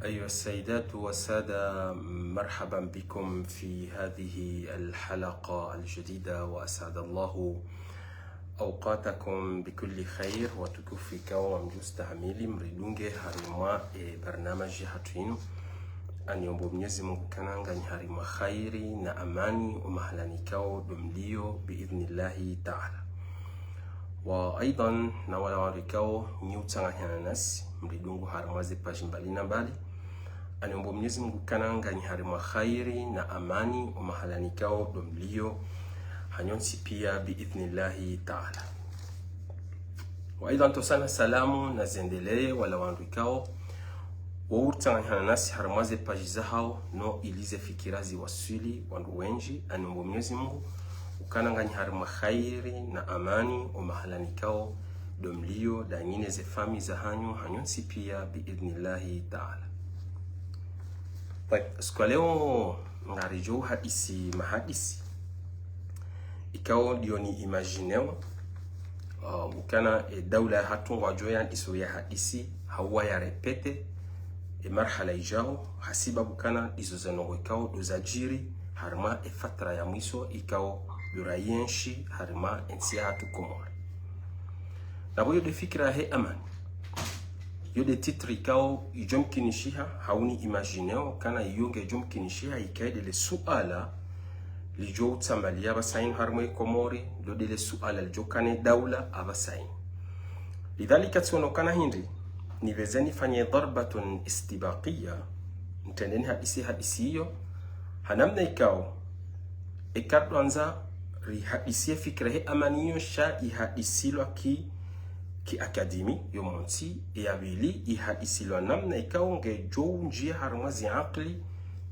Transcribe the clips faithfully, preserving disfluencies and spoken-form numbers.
أيها السيدات والسادة، مرحبا بكم في هذه الحلقة الجديدة، وأسعد الله أوقاتكم بكل خير. Watukufu ikao mdjo ustahamili mridunge harimwa e barnamaji yahatru inu. Aniombo Mwenyezi Mungu ukana nganyi harimwa khairi na amani omahalani ikao ndo mlio biidhnillahi taala. Wa aidhan, na wala wandru ikao nyi utsanganyana nasi mridungu harimwa ze paji mbali na mbali, aniombo Mwenyezi Mungu ukana nganyi harimwa khairi na amani omahalani ikao ndo mlio hanyu ntsi pia biidhnillahi taala. Wa aidhan, ntsohusana salamu na zendelee wala wandru ikao wo utsanganyana nasi harimwa ze paji zahao no ili ze fikira ziwaswili wandru wendji, aniombo Mwenyezi Mungu ukana nganyi harimwa khairi na amani omahalani ikao ndo mlio, ndanyi ne ze famiyi zahanyu, hanyu ntsi pia biidhnillahi taala. Tayib, siku ya leo ngaridjo uhadisi mahadisi ikao ndiyo ni imagineo, uh, ukana e daula yahatru ngwadjo yandiso yahadisi, hau ya répéter e marhala idjao, hasibabu ukana izo ze ndrongoo ikao ndo zadjiri harimwa e fatra ya mwiso ikao ndo rayenshi harimwa e ntsi yahatru Komori. Na pvo iyo nde fikira yahe amani. Iyo nde titre ikao idjo mkinishiha, hau ni imagineo ukana iyo ngedjo mkinishiha ikaye nde le suala lidjo utsambaliya apvasa inu harimwa e Komori, ndo nde le suala lidjo kana e daula apvasa inu. Lidhalika tsiono ukana hindri, nipveze nifanye darbatun istibaqiya, ntrende nihadisi hadisi iyo, ha namna ikao, eka ridjwandza rihadisi e fikira yahe amani iyo sha ihadisilwa ki, ki akademi, yo mwontsi, e ya pvili, ihadisilwa namna ikao ngedjo undjia harimwa ze akili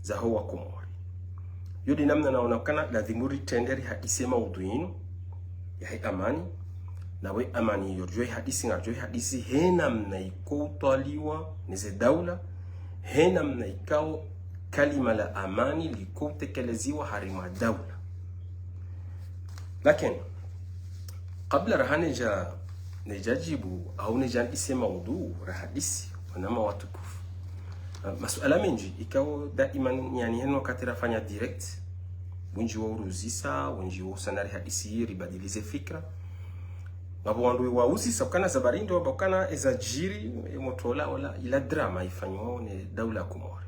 zaho wa Komori. Yo nde namna naona ukana ladhimu ritrende rihadisi e maudhui inu yahe amani, na pvo e amani iyo ridjo ihadisi, ngaridjo ihadisi he namna iko utwaliwa ne ze daula, he namna ikao kalima la amani liko utekeleziwa harimwa daula. Lakini, kabla raha nidja, nidja djibu, hau nidja ndise maudhuu, rahadisi, wananya watukufu. Ah, masuala mendji, ikao daiman, yaani, heno wakati rafanya direct, wendji wa uruzisa, wendji wa usana rihadisi, ribadilize fikra. Ngapvo wandru wauzisa, ukana ze habari ndo, wamba ukana eza djiri, e motro ola, ola, ila drama ifanywa ne daula ya Komori.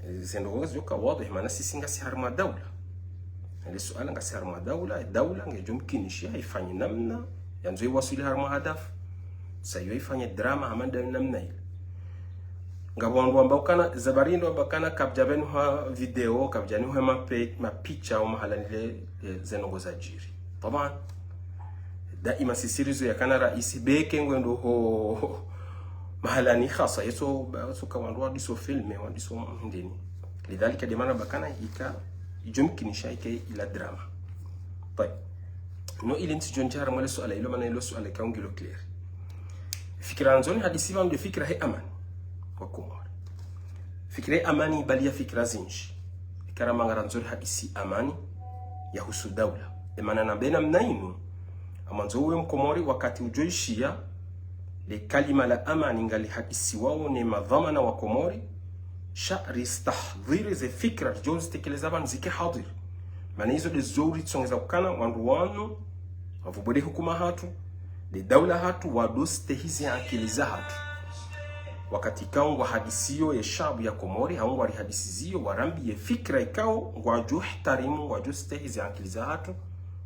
E, ze ndrongoo zidjoka wadhwihi, mana sisi ngasi harimwa daula. Ele suala ngasi harimwa daula, e daula ngedjo mkinishiha ifanye namna, yandzo iwaswili harimwa hadafu. Sa iyo ifanye drama hama nda namna ile. Ngapvo wandru wamba ukana, ze habari ndo wamba ukana kapvadja pvenuha video, kapvadja nuha mape-, mapicha, omahala nile, e, ze ndrongoo zadjiri. Taban, daiman sisi rizo yakana raisi beke ngwendo ho, mahalani khasa, yetso, ba, yetso ka wandru wandiso filme, wandiso mhindini. Lidhalika nde mana bakana ika, idjo mkinisha ike ila drama. Tayib. No ili ntsidjo ndjia harimwa le suala ilo, mana ilo suala ikao ngilo clair. Fikira nandzo nihadisi pvanu nde fikira he amani wa Komori. Fikira he amani ibaliya fikira zindji. Ikao ramba ngarandzo rihadisi amani yahusu daula. E mana nambe namna inu, ngamwandzo uwe Mkomori wakati udjo ishiya, le kalima la amani ngalihadisiwao ne madhwamana wa Komori, sha ristahdhiri ze fikira ridjo zitekeleza pvanu zike hadhiri. Mana izo nde zo uritsongeza ukana wandru wanu, wapvo bwede hukuma hatru, nde daula hatru, wado stehi ze akili zahatru. Wakati ikao ngwahadisiyo ye shabu ya Komori, hau ngwarihadisiziyo, warambiye fikira ikao ngwadjo ihtarimu, ngwadjo stehi ze akili zahatru,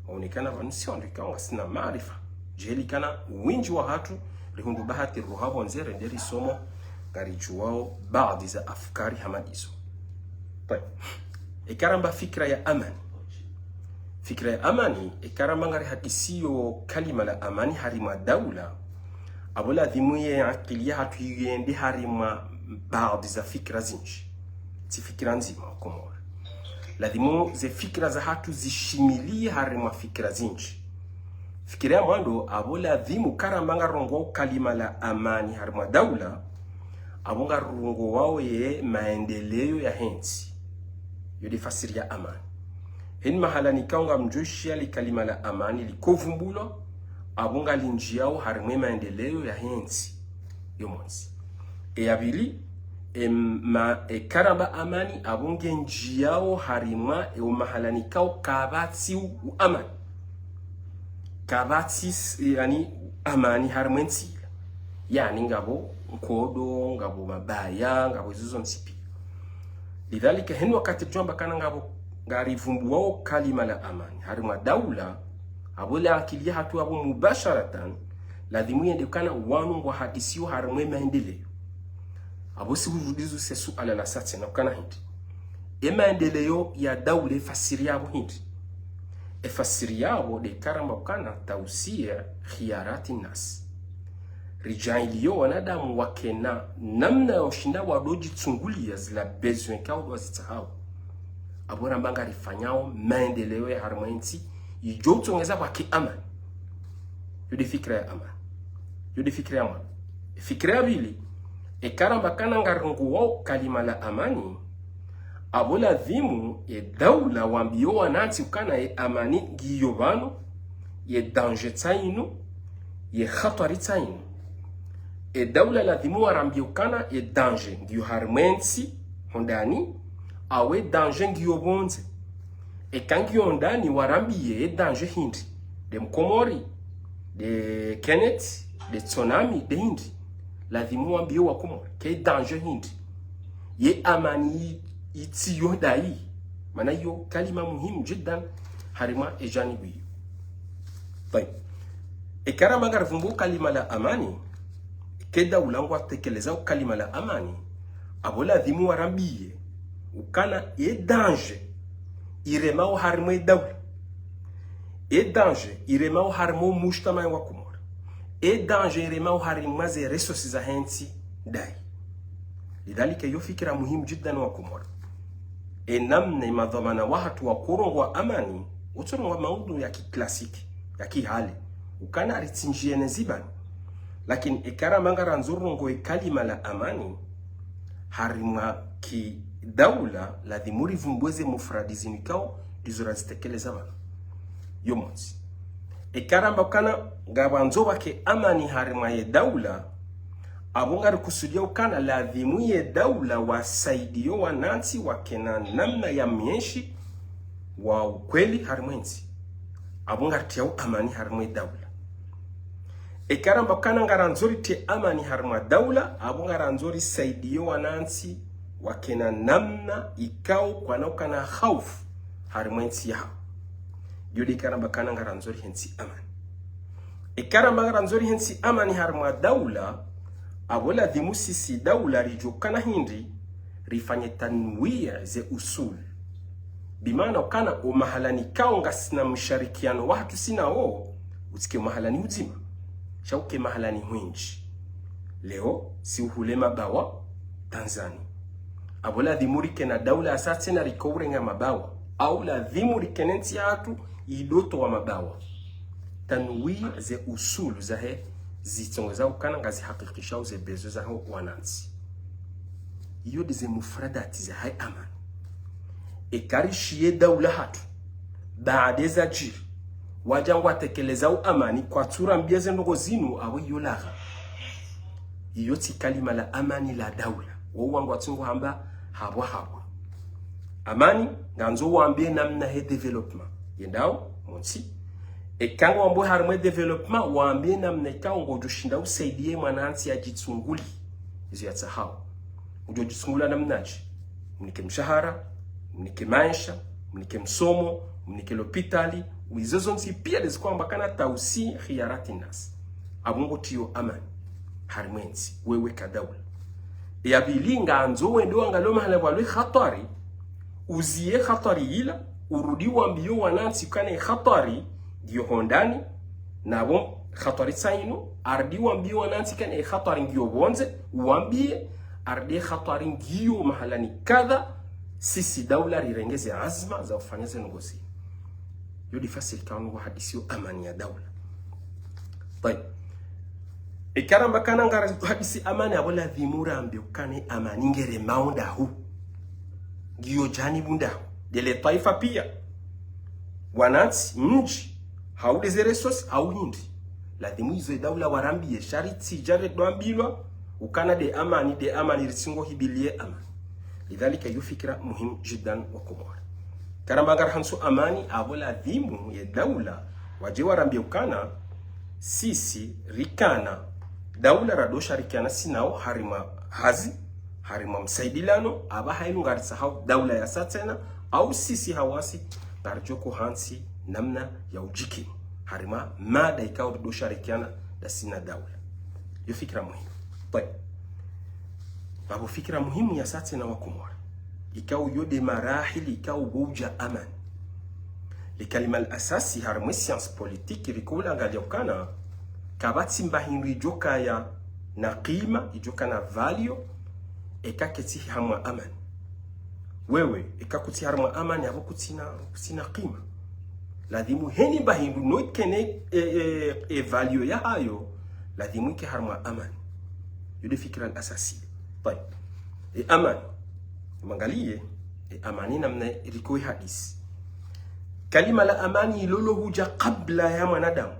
waonekana pvanu si wandru ikao ngasina maarifa. Djeli kana wendji wahatru, rihundru bahati ruha pvondze rende risomo, ngaridjuwao baadhi za afkari hama izo. Tayib. Ikao ramba fikira ya amani. Fikira ya amani, ikao ramba ngarihadisiyo kalima la amani harimwa daula, apvo ladhimu ye akili yahatru yende harimwa baadhi za fikira zindji. Tsi fikira ndzima wa Komori. Ladhimu ze fikira zahatru zishimiliye harimwa fikira zindji. Fikira ya mwando, apvo ladhimu ikao ramba ngarongowao kalima la amani harimwa daula, apvo ngarongowao ye maendeleo yahe ntsi. Iyo nde fasiri ya amani. Heni mahalani ikao ngamdjo ishiya le kalima la amani liko vumbulwa, apvo ngalindjiyao harimwa ye maendeleo yahe ntsi. Yo mwontsi. E ya pvili, Ema, eka ramba amani, apvo ngendjiyao harimwa, e, o mahala nikao kapvatsi u, u amani. Kapvatsi s, yaani, amani harimwa entsi ila. Yaani, ngapvo nkodo, ngapvo mabaya, ngapvo izo zontsi pia. Lidhalika, heni wakati ridjo amba ukana ngapvo, ngarivumbuwao kalima la amani harimwa daula, apvo le akili yahatru apvo mubasharatan, ladhimu yende ukana wanu ngwahadisiyo harimwa e maendeleo. Apvo si uvudizo se suala la sasa na ukana hindri. E maendeleo ya daula e fasiri yapvo hindri. E fasiri yapvo nde eka ramba ukana tausia khiyarati nas. Ridjaanliyo wanadamu wakena namna ya ushinda wadjo djitsungulia zila besoin kao ndo wazitsahao. Apvo ramba ngarifanyao maendeleo ya harimwa entsi, idjo utsongeza pvwake amani. Yo nde fikira ya amani. Yo nde fikira ya mwana. Fikira ya pvili, eka ramba ukana ngarirunguwao kalima la amani, apvo ladhimu ye daula wambiyo wanantsi ukana ye amani ngiyo pvanu, ye danger tsi inu, ye khatwari tsi inu. Ye daula ladhimu warambiye ukana ye danger ngiyo harimwa entsi, hondani, au ye danger ngiyo pvondze. Eka ngiyo hondani warambiye ye danger hindri. Nde Mkomori, nde Kenneth, nde tsunami, nde hindri. Ladhimu wambiye Wakomori, ke danger hindri. Ye amani i, itsiyo ndayi. Mana iyo kalima muhimu jiddan harimwa e janibu iyo. Tayib. Eka ramba ngarivumbuo kalima la amani, eka daula ngwatekelezao kalima la amani, apvo ladhimu warambiye ukana ye danger iremao harimwa e daula. Ye danger iremao harimwa o mujtamaa wa Komori. Ye danger iremao harimwa ze ressources zahe ntsi ndayi. Lidhalika, iyo fikira muhimu jiddan Wakomori. E namna e madhwamana wahatru wakorongoa amani, utsorongoa maudhu ya kiclassique, ya kihale. Ukana ritsinjiye ne zibani. Lakini eka ramba ngarandzo rirongoe kalima la amani, harimwa kidaula, ladhimu rivumbuwe ze mufradi zinu ikao ndizo razitekeleza pvanu. Yo montsi. Eka ramba ukana ngapvandzo pvwake amani harimwa ye daula, apvo ngarikusudia ukana ladhimu ye daula wasaidiyo wanantsi wakena namna ya mwenshi wa ukweli harimwa entsi. Apvo ngaritriyao amani harimwa e daula. Eka ramba ukana ngarandzo ritriye amani harimwa daula, apvo ngarandzo risaidiyo wanantsi wakena namna ikao kwana ukana khaufu harimwa entsi yahao. Iyo nde eka ramba ukana ngarandzo rihentsi amani. Eka ramba ngarandzo rihentsi amani harimwa daula, apvo ladhimu sisi daula ridjo ukana hindri, rifanye tanwii ze usul. Bimaana ukana o mahala nikao ngasina msharikiano wahatru sina wo, utsike mahala ni udzima. Sha uke mahala ni hwinji. Leo, si uhule mabawa, Tanzania. Apvo ladhimu rikena daula ya sasa tsena riko urenga mabawa. Au ladhimu rikene ntsi yahatru idoto wa mabawa. Tanwii ze usulu zahe zitsongeza ukana ngazihakikishao ze besoin zaho wanantsi. Iyo nde ze mufradati zahe amani. Eka rishiye daula hatru, baada zadjiri, wadja ngwatekelezao amani, kwatsurambiya ze ndrongoo zinu, apvo iyo lagha. Iyo tsi kalima la amani la daula. Wo wangu watsungu hamba habwa habwa. Amani, ngandzo wambiye namna he développement yendao, montsi. Eka ngwambo harimwa e développement, wambiye namna ikao ngodjo shinda usaidiye mwanantsi yadjitsunguli. Izo yatsahao. Udjo djitsungula namnadje? Mnike mshahara, mnike maesha, mnike msomo, mnike lopitali, izo zontsi pia ndezi kwamba ukana tausi khiyarati nas. Apvo ngotriyo amani harimwa entsi, wewe ka daula. Ya pvili ngandzo wende wangaliye mahala pvwalo e khatwari, uziye khatwari ila, urudi wambiyo wanantsi ukana e khatwari ngiyo hondani, napvo khatwari tsi inu, arudi wambiyo wanantsi ukana e khatwari ngiyo pvondze, uwambiye, arudi e khatwari ngiyo mahala ni kadha, sisi daula rirenge ze azma za ufanya ze ndrongoo zinu. Iyo nde fasiri ikao ngwahadisiyo amani ya daula. Tayib. Eka ramba ukana ngarahadisi amani, apvo ladhimu rambe ukana e amani ngeremao ndahu. Ngiyo janibu ndahu. Nde le twaifa pia. Wanantsi, mdji, hau nde ze ressources, hau hindri. Ladhimu izo e daula warambiye, sha ritsidja redwambilwa, Ukana nde amani, nde amani ritsingo hibiliye amani. Lidhalika yo fikira muhimu jiddan wa Komori. Karamba ngari hantsi amani, apvo ladhimu ye daula, wadje warambiye ukana, sisi rikana daula radosharikiana sinao harimwa hazi, harimwa msaidilano, apvaha inu ngaritsaho daula yasa tsena, au sisi hawasi ngaridjo ko hantsi namna ya udjikimu. Harimwa mada ikao ridosharikiana ndasi na daula. Yo fikira muhimu. Tayib. Ngapvo fikira muhimu yasa tsena wa Komori. Ikao yo nde marahili ikao pvo udja amani. Le kalima al-asasi harimwa science politique riko ulangalia ukana, kapvatsi mba hindru idjo kaya na kima, idjo kana value, eka ketsi harumwa amani. Wewe, eka kutsi harumwa amani, apvo kutsina, kutsina kima. Ladhimu heni mba hindru no ikene, e, e, e value yahayo, ladhimu ike harumwa amani. Yo nde fikira al-asasi. Tayib. E amani. Mwangaliye, e amani namna riko ihadisi. Kalima la amani lolo hudja kabla ya mwanadamu.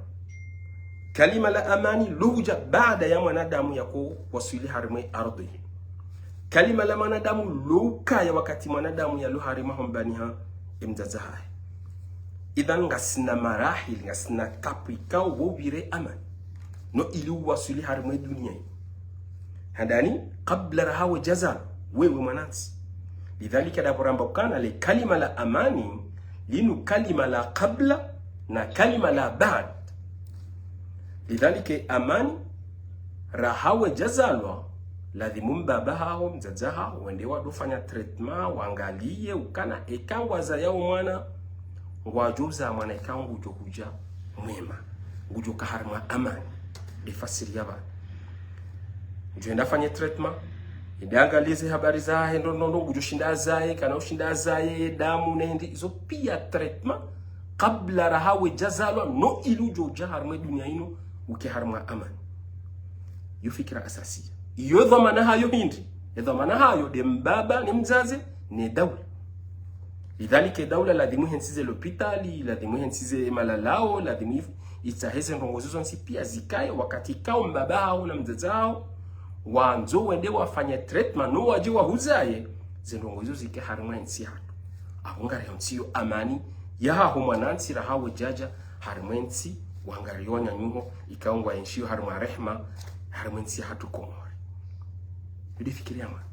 Kalima la amani lo hudja baada ya mwanadamu yako waswili harimwa e ardhi. Kalima la mwanadamu lo ukaya wakati mwanadamu yalo harimwa hombani ha emdzadze hahe. Idhan ngasina marahil, ngasina étape ikao pvo upvire amani. No ili uwaswili harimwa e dunia inu. Handani, kabla raha we djazalwa, wewe mwanantsi. Lidhalika ndapvo ramba ukana le kalima la amani, linu kalima la kabla na kalima la baad. Lidhalika amani, raha we djazalwa, ladhimu mbaba haho, mdzadze haho, wende wadofanya traitement, wangaliye, ukana eka ngwazayao mwana, ngwadjo uzaya mwana eka ngudjo hudja mwema. Ngudjo ka harimwa amani. Nde fasiri ya pvanu. Ngudjo enda afanye traitement. Ende angaliye ze habari zahe ndo, ndo, ndo, ngudjo shinda azaye, kana ushinda azaye, damu, ne hindri, izo pia traitement. Kabla raha we djazalwa, no ili udjo udja harimwa e dunia inu, uke harimwa amani. Yo fikira asasiya. Iyo dhwamana hayo hindri. E dhwamana hayo nde mbaba, ne mdzadze, ne daula. Lidhalika e daula ladhimu ihentsi ze lopitali, ladhimu ihentsi ze malalao, ladhimu if-, itsahe ze ndrongoo zizo zontsi pia zikaye wakati ikao mbaba haho na mdzadze haho, wandzo wende wafanye traitement, no wadje wahuzaye, ze ndrongoo zizo zike harimwa entsi yahatru. Apvo ngari hantsi yo amani, yahaho mwanantsi raha we djadja, harimwa entsi, wangaliyo wananyaho, ikao ngwaenshiyo harimwa rehma, harimwa entsi yahatru Komori. Yo nde fikira ya mwana.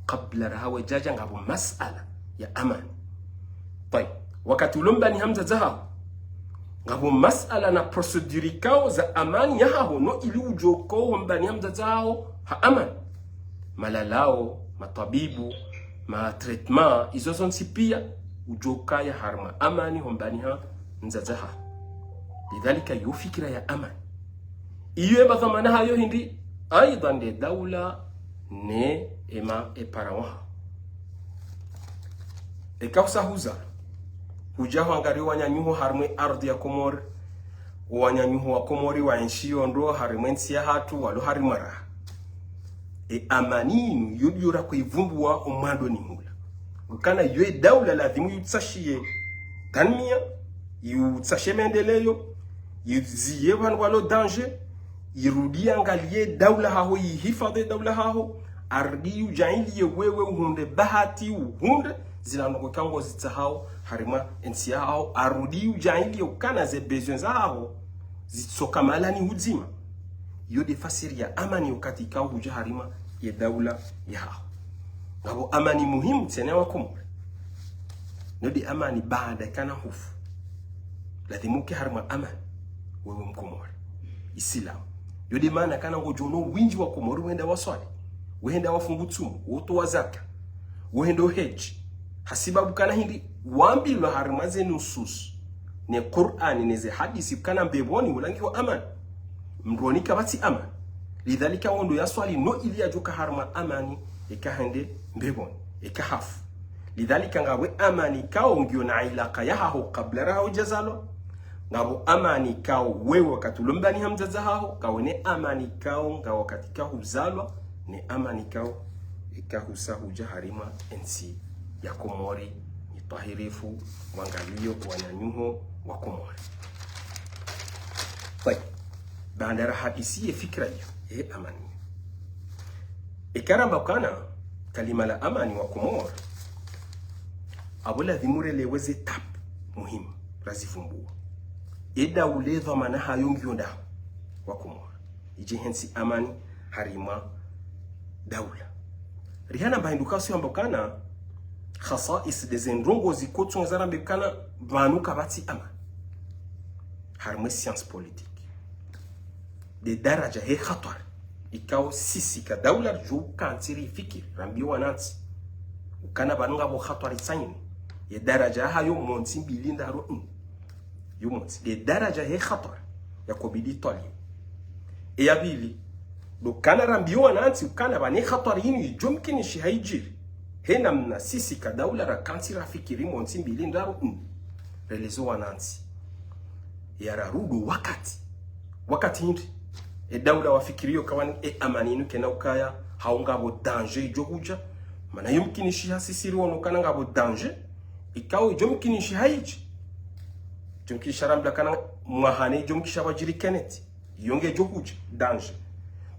Kabla raha we djadja ngapvo masala ya amani. Tayib. Wakati ulo mbani ha mdzadze haho. Ngapvo masala na procédure ikao za amani yahaho no ili udjo ko hombani ha mdzadze haho ha amani. Malalao, matwabibu, ma traitement, izo zontsi pia udjo kaya harimwa amani hombani ha mdzadze haho. Lidhalika yo fikira ya amani. Iyo ema dhwamana hayo hindri, aidha nde daula ne ema e parents wahaho. Eka usa huza, hudja hwangaliyo wananyaho harimwa e ardhi ya Komori, wananyaho wa Komori waenshiyo ndo harimwa entsi yahatru, walo harimwa raha. E amani inu, yo ndiyo rako ivumbuwa omwando ni hula. Ukana yo e daula ladhimu yutsashiye tanmiya, yutsashiye maendeleo, yiziye pvanu pvalo danger, yirudi yangaliye daula haho, yihifadhwi daula haho, arudi yudjaanliye wewe uhundre bahati, uhundre zila ndrongoo ikao ngozitsahao harimwa entsi yahaho, arudi yudjaanliye ukana ze besoin zahaho zitsoka mahalani hudzima. Iyo nde fasiri ya amani wakati ikao hudja harimwa ye daula yahaho. Ngapvo amani muhimu tsena wa Komori. Iyo nde amani baada kana hufu. Ladhimu uke harimwa amani. Wewe Mkomori. Isilamu. Iyo nde maana kana ngodjono wendji wa Komori wenda waswali. Wenda wafungu tsumu. Wotowa zaka. Wenda uhedji. Hasibabu kana hindri wambilwa harimwa ze nusus. Ne Kur'ani, ne ze hadisi, kana mbepvoni ulangiwa amani. Mdroni kapvatsi amani. Lidhalika ngondo yaswali no ili yadjoka harimwa amani, eka hende mbepvoni, eka hafu. Lidhalika ngapvo amani ikao ngiyo na ilaka yahaho kabla raha udjazalwa. Ngapvo amani ikao wewe wakati ulo mbani ha mdzadze haho, kawe ne amani ikao nga wakati ikao huzalwa, ne amani ikao eka husa hudja harimwa entsi ya Komori, ni twahirifu, wangaliyo wananyaho wa Komori. Tayib. Baanda rahadisi ye fikira iyo, ye amani. Eka ramba ukana kalima la amani wa Komori, apvo ladhimu relewe ze étapes muhimu razivumbua. Ye daula ye dhwamana hayo ngiyo ndahu wa Komori. Idje hentsi amani harimwa daula. Rihana mba hindru kasu yamba ukana khasais nde ze ndrongoo zikao tsunga zarambe ukana pvanu kapvatsi amani. Harimwa ye science politique. Nde daraja he khatwari ikao sisi ka daula ridjo ukantsi rifikiri, rambiye wanantsi ukana pvanu ngapvo khatwari tsayinu. Ye daraja hayo montsi mbili ndraru nne. Yo montsi. Nde daraja he khatwari yakobidi itwaliwe. Eya pvili, ndo ukana rambiye wanantsi ukana pvanu ye khatwari yinu idjo mkinishiha idjiri. He namna sisi ka daula rakantsi rafikiri montsi mbili ndraru nne. Releze wanantsi. Ya raru ndo wakati. Wakati hindri? Ye daula wafikiriyo ukaya ye amani yinu kayina ukaya hau ngapvo danger idjo hudja. Mana yo mkinishiha sisi riwono ukana ngapvo danger ikao idjo mkinishiha idji. Idjo mkinishiha rambila ukana mwahani, idjo mkinishiha pvwadjiri Kenneth. Yo ngedjo hudja, danger.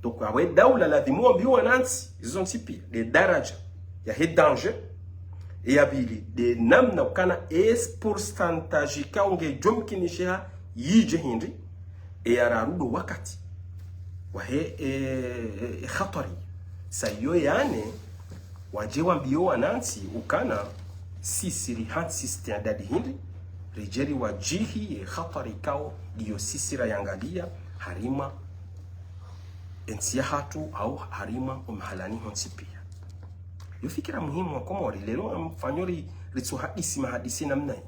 Donc, apvo ye daula ladhimu wambiye wanantsi, izo zontsi pia, nde daraja yahe danger. Eya pvili, nde namna ukana ye pourcentage ikao ngedjo mkinishiha yidje hindri. Eya raru ndo wakati wahe, e, e, e khatwari. Sa yo ya nne, wadje wambiye wanantsi ukana sisi rihantsi standard hindri, ridje riwadjihi ye khatwari ikao ndiyo sisi rayangaliya harimwa yentsi yahatru hau harimwa omahalani hontsi pia. Yo fikira muhimu wa Komori, leo ngamfanyo ri, ritso hadisi mahadisi namna yi.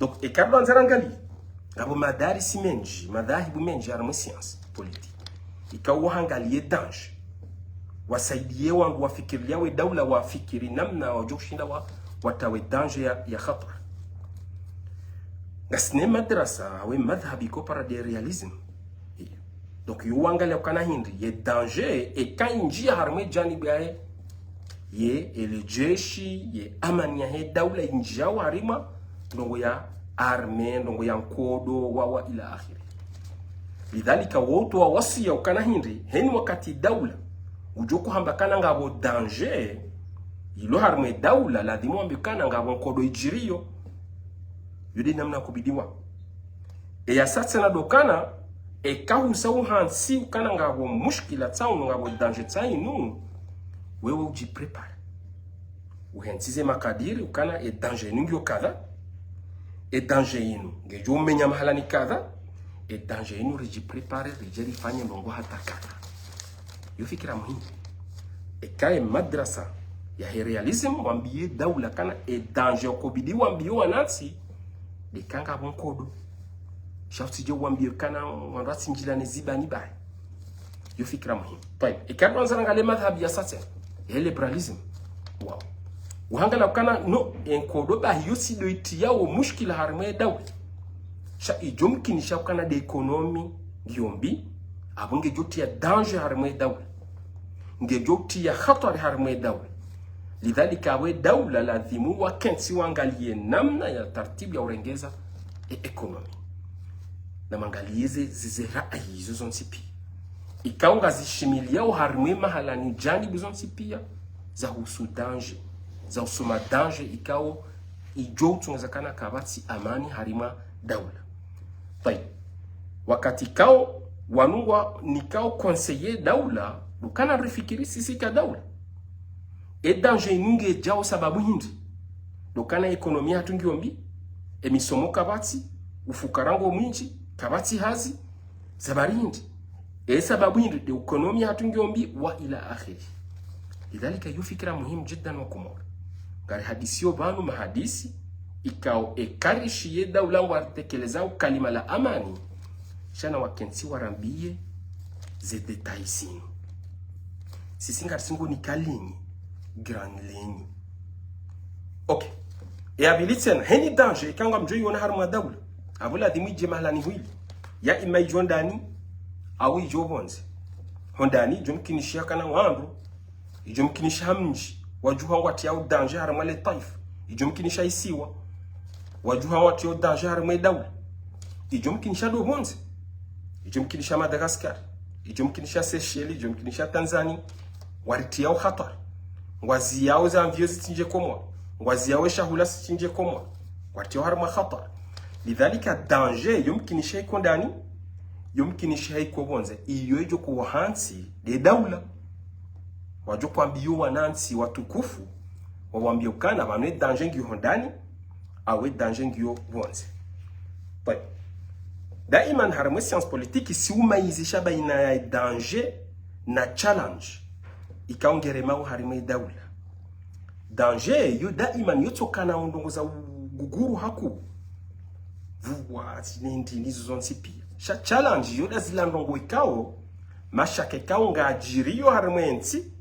Donc, eka ridjo andza rangaliye, ngapvo madarisi mendji, madhahibu mendji harimwa ye science politique. Ikao wahangaliye danger. Wasaidiye wandru wafikiriya ye daula wafikiri namna wadjo ushinda wa, watawe danger ya, ya khatwari. Ngasina ye madrasa, hau ye madhhabi ikopara nde réalisme. Iyo. Donc, yo wangaliya ukana hindri, ye danger, eka indjiya harimwa ye janibu yahe, ye, ye le jeshi, ye amani yahe daula indjiyao harimwa ndrongoo ya armée, ndrongoo ya nkodo, wa, wa ila akhiri. Lidhalika, wo utowa wasiya ukana hindri, heni wakati daula udjo uhamba ukana ngapvo danger, ilo harimwa ye daula, ladhimu wambe ukana ngapvo nkodo idjiriyo. Yo nde namna kubidi wa. Eya sa tsena ndo ukana, eka husa uhantsi ukana ngapvo mushkila tsayinu, ngapvo danger tsayinu, wewe udjiprépare. Uhentsi ze makadiri ukana ye danger yinu ngiyo kadha, ye danger yinu ngedjo umenya mahalani kadha, ye danger yinu ridjiprépare, ridje rifanye ndrongoo hata kadha. Yo fikira muhimu. Eka ye madrasa yahe réalisme, wambiye daula ukana ye danger yakobidi wambiye wanantsi, nde eka ngapvo nkodo. Sha utsidje wambiye ukana wandru watsi ndjilane zibani bahi. Yo fikira muhimu. Tayib, eka ridjo andza rangaliye madhhabi ya sa tsena, ye libéralisme. Wao wahangaliya ukana no, ye nkodo bahi yo tsi ndo itiyao mushkila harimwa ye daula. Sha idjo mkinishiha ukana nde économie ngiyo mbi, apvo ngedjo tiya danger harimwa ye daula. Ngedjo tiya khatwari harimwa ye daula. Lidhalika, apvo ye daula ladhimu wakentsi wangaliye namna ya tartibu ya urengeza ye économie. Na mangaliye ze, ze, ze raayi izo zontsi pia. Ikao ngazishimiliyao harimwa ye mahalani janibu zontsi pia, zahusu danger, zahusu ma danger ikao idjo utsongeza ukana kapvatsi amani harimwa daula. Tayib. Wakati ikao wanu ngwanikao conseiller daula, ndo ukana rifikiri sisi ka daula. Ye danger yinu ngedjao sababu hindri? Ndo ukana économie yahatru ngiyo mbi, ye misomo kapvatsi, ufukara ngo mwindji, kapvatsi hazi, sababu hindri? Ye sababu hindri? Nde économie yahatru ngiyo mbi, wa ila akhiri. Lidhalika, yo fikira muhimu jiddan wa Komori. Ngari hadisiyo pvanu mahadisi, ikao eka rishiye daula ngwaritekelezao kalima la amani, sha na wakentsi warambiye ze détails zinu. Sisi ngari singo ni ka ligne, grande ligne. Ok. Eya pvili tsena, heni danger, eka ngamdjo iwona harimwa daula, apvo ladhimu idje mahalani hwili. Ya ima idjo ndani, hau idjo pvondze. Ho ndani, idjo mkinishiha ukana wandru, idjo mkinishiha mdji, wadjuha ngwatiyao danger harimwa le twaifa. Idjo mkinishiha isiwa, wadjuha ngwatiyao danger harimwa ye daula. Idjo mkinishiha ndo pvondze. Idjo mkinishiha Madagascar. Idjo mkinishiha Seychelles, idjo mkinishiha Tanzanie. Ngwaritiyao khatwari. Ngwaziyao ze avion zitsindje Komori. Ngwaziyao shahula shitsindje Komori. Ngwaritiyao harimwa khatwari. Lidhalika danger, yo mkinisha iko ndani, yo mkinisha iko pvondze. Iyo idjo kuwa hantsi nde daula. Wadjo kwambiyo wanantsi watukufu, wawambiye ukana pvanu ye danger ngiyo hondani, awu ye danger ngiyo pvondze. Bon. Daiman harimwa ye science politique, si umayizisha baina ya danger na challenge, ikao ngeremao harimwa ye daula. Danger yo daiman yo tsokana ndrongoo za uguguru haku. Vuwa, zinendri, nizo zontsi pia. Sha challenge yo nda zila ndrongoo ikao, mashaka ikao ngayadjiriyo harimwa ye ntsi,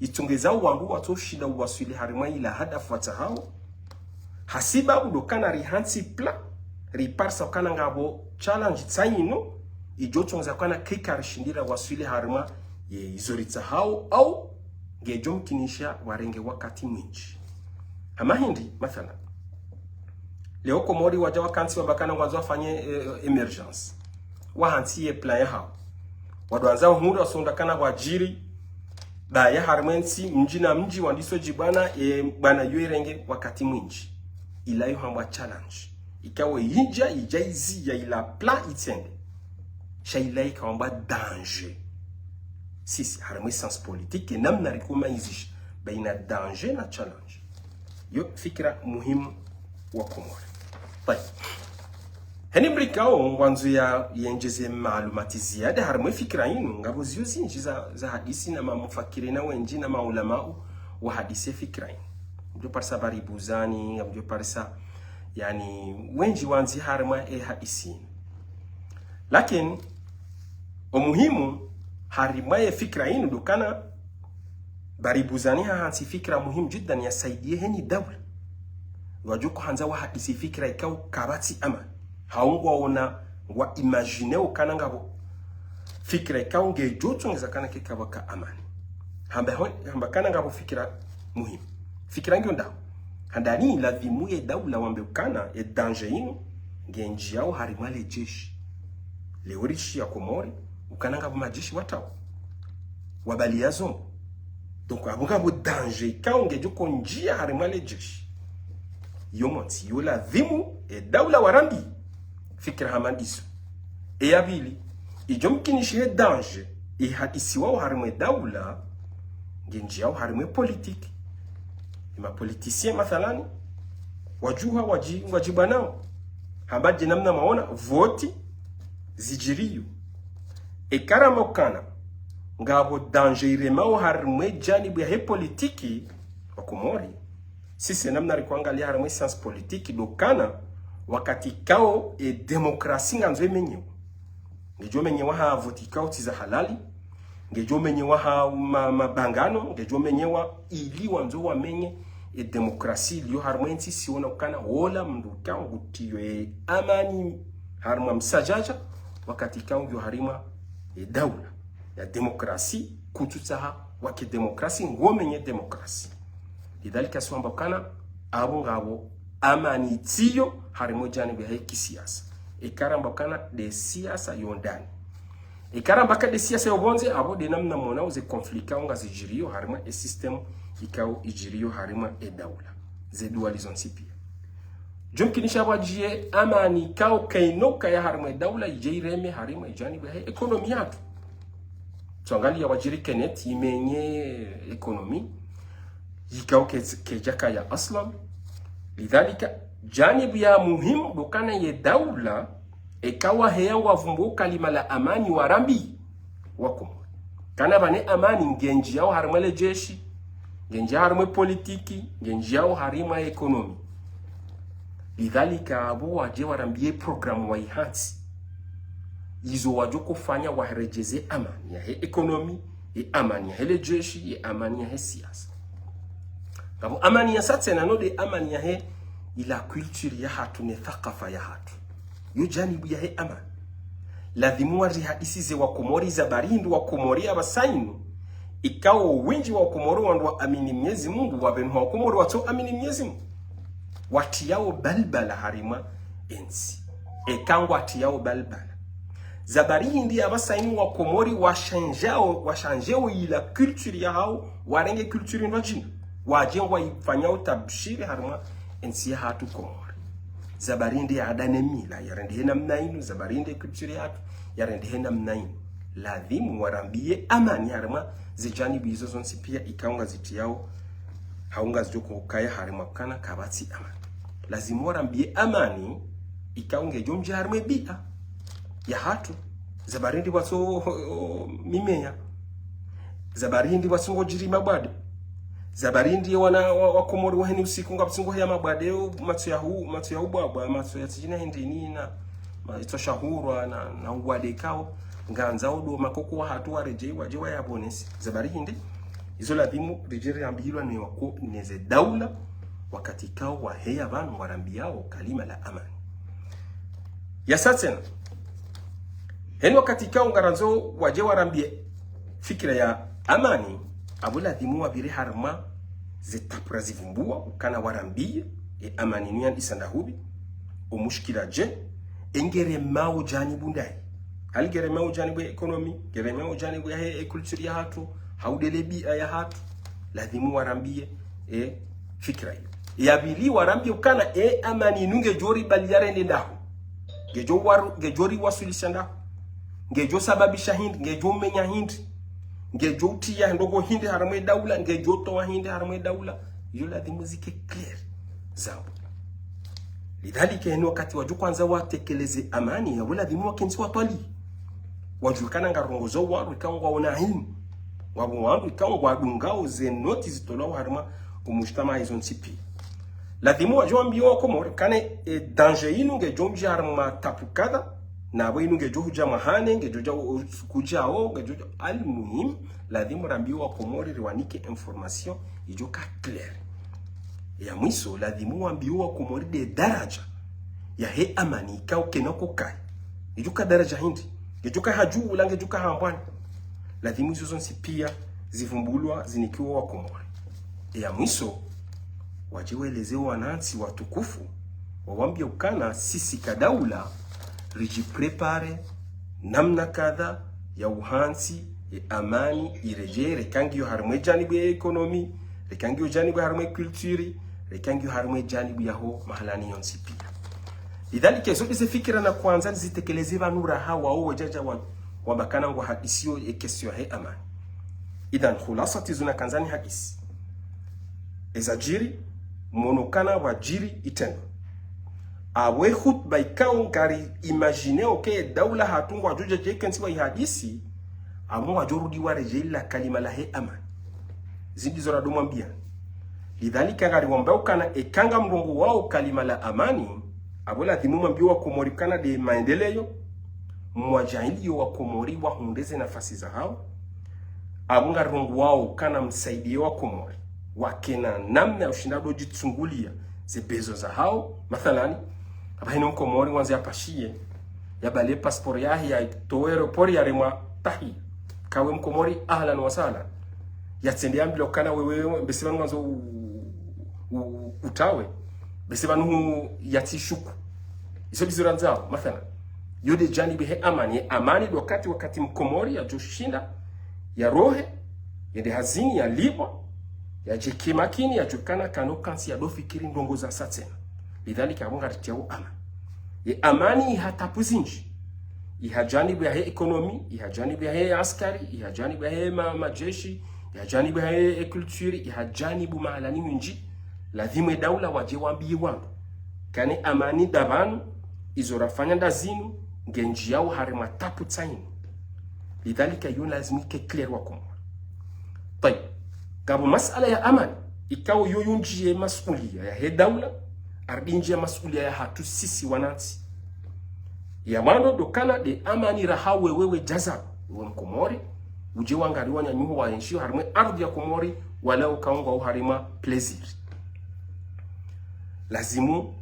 itsongeza wandru watsoshinda uwaswili harimwa ila hadafu watsahao. Hasibabu ndo ukana rihantsi plan, riparisa ukana ngapvo challenge tsi inu, idjo tsongeza ukana keka rishindi rawaswili harimwa ye izo ritsahao, au ngedjo mkinisha warenge wakati mwindji. Hama hindri, mathalan, leo Komori wadja wakantsi wamba ukana ngwandzo wafanye, eh, émergence. Wahantsi ye plan yahao. Wandru wandza uhundra wasonda ukana wadjiri, baya harimwa ye ntsi, mdji na mdji, wandiso djibwana, e, bwana yo irenge wakati mwindji. Ila yo hambwa challenge. Ikao idja, idja iziya ila plan itsende. Sha ila ikao hambwa danger. Sisi, harimwa ye science politique, namna riko umayizisha baina danger na challenge. Yo fikira muhimu wa Komori. Tayib. Heni mdru ikao ngwandzo ya, yendjeze maalumati ziada harimwa ye fikira inu, ngapvo ziyo zindji za, za hadisi na mamufakirina wendji na maulamau wahadisi ye fikira inu. Ngamdjo parisa Baribuzani, ngamdjo parisa, yaani, wendji wandzi harimwa ye hadisi inu. Lakini, o muhimu, harimwa ye fikira inu ndo ukana, Baribuzani hahantsi fikira muhimu jiddan yasaidiye heni daula. Wadjo kuhandza wahadisi fikira ikao kapvatsi amani. Hau ngwaona ngwa imaginer ukana ngapvo fikira ikao ngedjo tsongeza ukana keka pvwaka amani. Hamba ho-, hamba ukana ngapvo fikira muhimu. Fikira ngiyo ndahu. Handani lazimu ye daula wambe ukana ye danger inu, ngendjiyao harimwa le jeshi. Leo rishiya Komori, ukana ngapvo majeshi watrawa. Wabaliya zombo. Donc, apvo ngapvo danger ikao ngedjo kondjiya harimwa le jeshi. Yo montsi, yo lazimu, ye daula warambi. Fikira hama ndizo. Ye ya pvili, idjo mkinishiha ye danger, ihadisiwao harimwa ye daula, ngendjiyao harimwa ye politique. Ye ma politiciens mathalani, wadjuha wadji-, wadjibwanao. Hamba dje namna mwaona, voti, zidjiriyo. Eka ramba ukana, ngapvo danger iremao harimwa ye janibu yahe politique, wa Komori. Sisi namna riko angaliya harimwa ye science politique ndo ukana, wakati ikao ye démocratie ngandzo imenyewa. Ngedjo menyewa ha voti ikao tsi za halali, ngedjo menyewa ha ma-, mabangano, ngedjo menyewa ili wandzo wamenye ye démocratie iliyo harimwa ye ntsi siona ukana wola mdru ikao ngutriyo ye amani harimwa msadjadja, wakati ikao ngiyo harimwa ye daula ya démocratie, kutsutsaha wake démocratie, ngomenye démocratie. Lidhalika si wamba ukana, apvo ngapvo amani itsiyo harimwa ye janibu yahe kisiasa. Eka ramba ukana nde siasa yo ndani. Eka ramba ka nde siasa yo pvondze, apvo nde namna mwaona uze conflit ikao ngazidjiriyo harimwa ye système ikao idjiriyo harimwa ye daula. Ze duali zontsi pia. Djo mkinisha pvwadjiye amani ikao kaino kaya harimwa ye daula idje ireme harimwa ye janibu yahe économie yahatru. Tsangaliya wadjiri Kenneth imenye économie, ikao ke-, kedjakaya aslan. Lidhalika, janibu ya muhimu ndo ukana ye daula, eka waheya ngwavumbuo kalima la amani warambi wa Komori. Kana pvwanu amani ngendjiyao harimwa le jeshi, ngendjiyao harimwa ye politique, ngendjiyao harimwa ye économie. Lidhalika apvo wadje warambiye programme wayihantsi. Izo wadjo kofanya waheredjeze amani yahe économie, ye amani yahe le jeshi, ye amani yahe siasa. Ngapvo amani ya sa tsena no nde amani yahe ila culture yahatru ne thakafa yahatru. Yo janibu yahe amani. Lazimu warihadisize wa Komori za bari hindru wa Komori apvasa inu. Ikao wendji wa Komori wandru waamini Mnyezi Mungu, wapvenu wa Komori watso amini Mnyezi Mungu. Watriyao balbala harimwa ye ntsi. Eka ngwatriyao balbala. Zabari hindri apvasa inu Wakomori washanjao, washanjeo ila culture yahao, warenge culture ndwadjina. Wadje ngwaifanyao tabshiri harimwa entsi yahatru Komori. Zabari hindri ada ne mila, yarendehe namna inu, zabari hindri culture yahatru, yarendehe namna inu. Ladhimu warambiye amani harimwa ze janibu izo zontsi pia ikao ngazitriyao, hau ngazidjo ukaya harimwa ukana kapvatsi amani. Ladhimu warambiye amani, ikao ngedjo mdji harimwa ebia yahatru. Zabari hindri pvatso mimeya. Zabari hindri pvatsi ngodjiri mabwade. Zabari hindri wana wa, Wakomori waheni usiku ngapvatsi ngoheya mabwade, o matso yahu, matso ya ubwabwa, matso ya tsidjina hindri nina, ma, itso shahurwa na, na ubwade ikao. Ngwandzao ndo makoko wahatru waredjei, wadje wayapvonese. Zabari hindri, izo ladhimu ridje riambilwa ne wako, ne ze daula, wakati ikao waheya pvanu warambiao kalima la amani. Yasa tsena, heni wakati ikao ngarandzo wadje warambiye fikira ya amani, apvo ladhimu wapvire harimwa ze étapes razivumbua, ukana warambiye, e amani inu yandisa ndahupvi, o mushkila dje, e ngeremao janibu ndahi. Hali ngeremao janibu ya économie, ngeremao janibu yahe e culture yahatru, hau nde le bia yahatru, ladhimu warambiye, e fikira iyo. Ya pvili warambiye ukana, e amani inu ngedjo ribaliya rende ndahu. Ngedjo waru, ngedjo riwaswilisha ndahu. Ngedjo sababisha hindri, ngedjo menya hindri. Ngedjo utriya ndrongoo hindri harimwa e daula, ngedjo towa hindri harimwa e daula. Iyo ladhimu zike clair. Zambwa. Lidhalika, heni wakati wadjo kwandza watekeleze amani, yapvo ladhimu wakentsi watwali. Wadjuwe ukana ngarongozo wandru ikao ngwaona hindri. Wapvo wandru ikao ngwadungao ze noti zitolwao harimwa o mujtamaa izo ntsi pia. Ladhimu wadjo wambiye Wakomori, ukana e danger inu ngedjo mdji harimwa étapes kadha, na apvo inu ngedjo hudja mwahane, ngedjo dja u, u, kudjao, ngedjo dja, al muhim, ladhimu rambiye Wakomori riwanike information, idjo ka clair. Ya mwiso, ladhimu wambiye Wakomori nde daraja yahe amani ikao kena kokayi. Idjo ka daraja hindri, ngedjo ka ha juu, la ngedjo ka ha mbwani. Ladhimu izo zontsi pia zivumbulwa zinikiwe Wakomori. Ya mwiso, wadje weleze wanantsi watukufu, wawambiye ukana sisi ka daula, ridji préparer namna kadha ya uhantsi, e amani, iredjee, reka ngiyo harimwa e janibu ya économie, reka ngiyo janibu harimwa e culture, reka ngiyo harimwa e janibu yaho mahalani yontsi pia. Lidhalika, izo nde ze fikira nakwandza nizitekeleze pvanu raha wao wadjadja wa, wamba ukana ngwahadisiyo e question yahe amani. Idhan, khulasati zo nakandza nihadisi. Eza djiri, mono ukana pvwadjiri itrendwa. Apvo e khutba ikao ngari imagineo ke daula hatru ngwadjo dja dje kentsi waihadisi, apvo ngwadjo rudi waredjei la kalima lahe amani. Zindri zo rado mwambiani. Lidhalika ngari wambao ukana eka ngamrongowao kalima la amani, apvo ladhimu mwambiye Wakomori ukana nde maendeleyo, mwadjaaliye Wakomori wahundre ze nafasi zahao, apvo ngarirongowao ukana msaidiye Wakomori wakena namna ya ushinda ndo djitsunguliya ze besoin zahao. Mathalani, apvaha heni Mkomori ngwandzo yapashiye, yabale passeport yahe yatowe aéroport yaremwa tahi. Eka we Mkomori, ahlan wa sahlan. Yatsende yambilwa ukana wewe, basi pvanu ngwandzo u, u, utawe. Basi pvanu hu yatsi shuku. Izo ndizo randzao, mathalan. Yo nde janibu he amani. Ye amani ndo wakati, wakati Mkomori yadjoshinda, yarohe, yende hazini, yalipvwa, yadjeke makini, yadjokana kano kantsi yadofikiri ndrongoo zasa tsena. Lidhalika, apvo ngaritriyao amani. Ye amani iha tapu zindji. Iha janibu yahe économie, iha janibu yahe askari, iha janibu yahe ma, majeshi, iha janibu yahe culture, iha janibu mahalani mindji. Ladhimu ye daula wadje wambiye wandru ukana ye amani nda pvanu, izo rafanya nda zinu, ngendjiyao harumwa tapu tsayini. Lidhalika, iyo lazimu ike clair Wakomori. Tayib. Ngapvo masala ya amani, ikao yo yundjiye masuliya yahe daula, arudi ndjiye masuliya yahatru sisi wanantsi. Ya mwando ndo ukana nde amani raha wewe wedjazalwa, we Mkomori, udje wangaliye wananyaho waenshio harumwa ye ardhwi ya Komori, wala ukao ngwao harumwa plaisir. Lazimu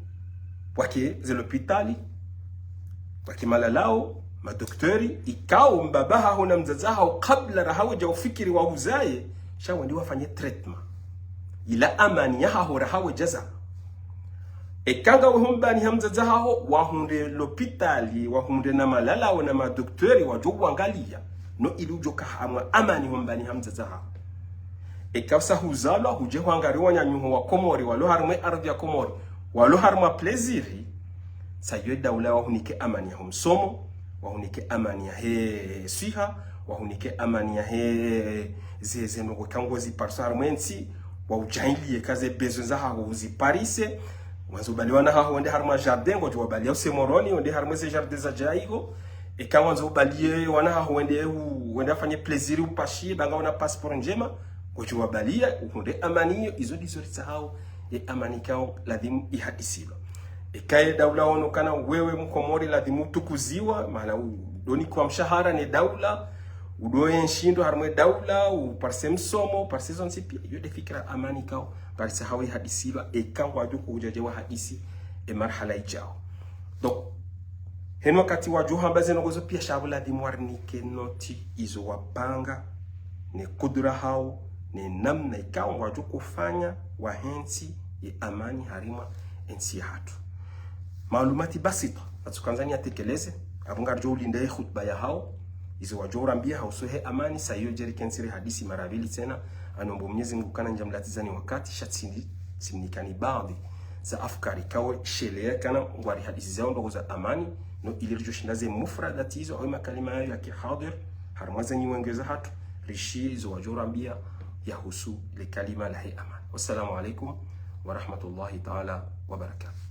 pvwake ze lopitali, pvwake malalao, madoktori, ikao mbaba haho na mdzadze haho kabla raha wedja ufikiri wahuzaye, sha wende wafanye traitement. Ila amani yahaho raha wedjazalwa. Eka ngawe hombani ha mdzadze haho, wahundre lopitali, wahundre na malalawe na madoktori, wadjo wangaliya. No ili udjo ka hamwa amani hombani ha mdzadze haho. Eka usa huzalwa, hudje hwangari wananyaho wa Komori, walo harimwa e ardhi ya Komori, walo harimwa plaisir, sa yo daula wahunike amani yaho msomo, wahunike amani yahe swiha, wahunike amani yahe ze, ze ndrongoo eka ngozi parisa harimwa entsi, waudjaanliye eka ze besoin zahaho uziparise. Wandzo ubaliye wana haho wende harimwa jardin, ngodjo wabaliya use Moroni, wende harimwa ze jardin zadjaiho. Eka wandzo ubaliye wana haho wende u-, wende afanye plaisir upashiye, ba ngawe na passeport ndjema, ngodjo wabaliya, uhundre amani iyo, izo ndizo ritsahao, ye amani ikao ladhimu ihadisilwa. Eka ye daula wono ukana wewe Mkomori ladhimu utukuziwa, mana u-, udonikwa mshahara ne daula, udo ye nshindo harimwa e daula, uparise msomo, uparise zontsi pia, iyo nde fikira amani ikao, parisa hawe ihadisilwa, eka ngwadjo ko udjadje wahadisi, e marhala idjao. Donc, heno wakati wadjo hamba ze ndrongoo zo pia sha pvo ladhimu warinike noti izo wapanga, ne kudura hawo, ne namna ikao ngwadjo kofanya wahentsi ye amani harimwa entsi yahatru. Maalumati basita, atsukandza niyatekeleze, apvo ngaridjo ulinda ye khutba yahawo, izo wadjo urambiya hausu he amani, sa iyo djeri kentsi rihadisi mara pvili tsena, anombo Mwenyezi Mungu ukana ndjamlatizani wakati, sha tsindi, tsimnikani baadhi za afkari ikao sheleya kana ngwarihadisizao ndrongoo za amani, no ili ridjo shinda ze mufradati izo, awe makalima yayo yake hadhir, harimwa ze nyiwengwe zahatru, rishiye izo wadjo urambiya yahusu le kalima lahe amani. Wassalamu alaikum wa rahmatullahi taala wa barakatuh.